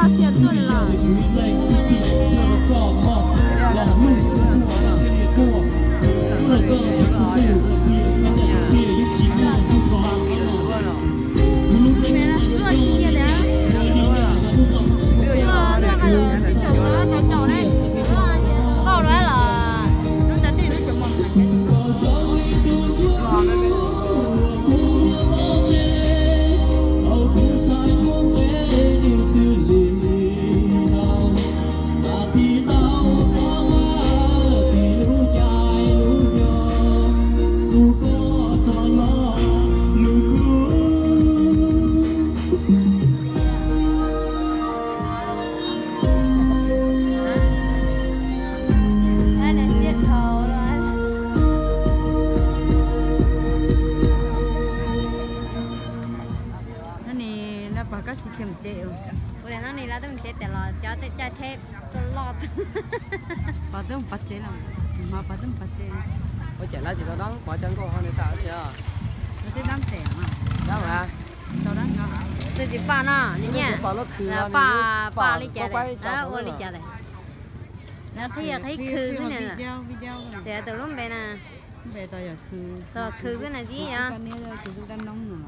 Hnub no pog koj tsis khiav mus tsev. Ua li no ne, lawv twb mus tsev tias los cov caij tsheb tuaj loj. Pog twb mus pov tsev lawm, hmo pog twb mus pov tsev. Ua cas lawv tsis tau dab pov cov nkauj ho nws tawm li os. Lawv twb dab tes os. Dab mas. Tau dab nyob. Twb tsis pom no, nws nyiam. Pom lub khw, pom li cas, ua li cas. Lawv qhib qhib khw xwb ne. Tias tus lub npe na. Tos khw xwb na tib yog. Peb tau wb los tsev txog heev xwb tsis tau hu no.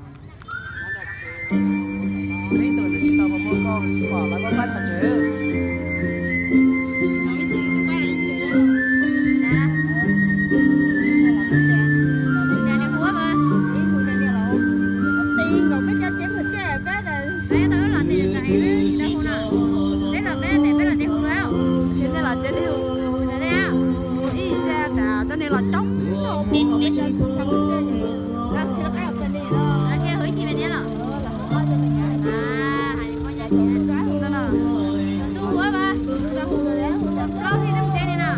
Peb los peb tias peb los tsev hu no. Peb los tsev hu. Ib tias tas cov niag los coob, ib tug hu ib tug pem niam los. Hais li poj niam tias, tus tub hu mas, plaub tib twb mus tsev li no.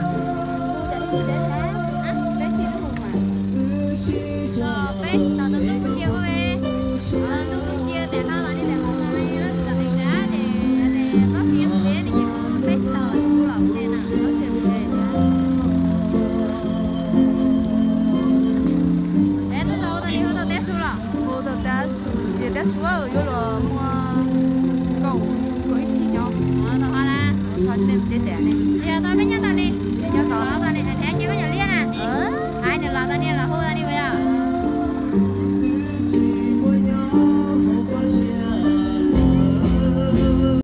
Peb tos tus tub kuj cia ua, tos tus tub kuj cia tias no los li tias los no li lawm tsis tau heev na ces plaub tib mus tsev li ces peb tsis tau los kuv los ua ntej na. Es twb tau hu tau li hu tau teb su los? Hu tau teb su, tsis teb su yuav luag.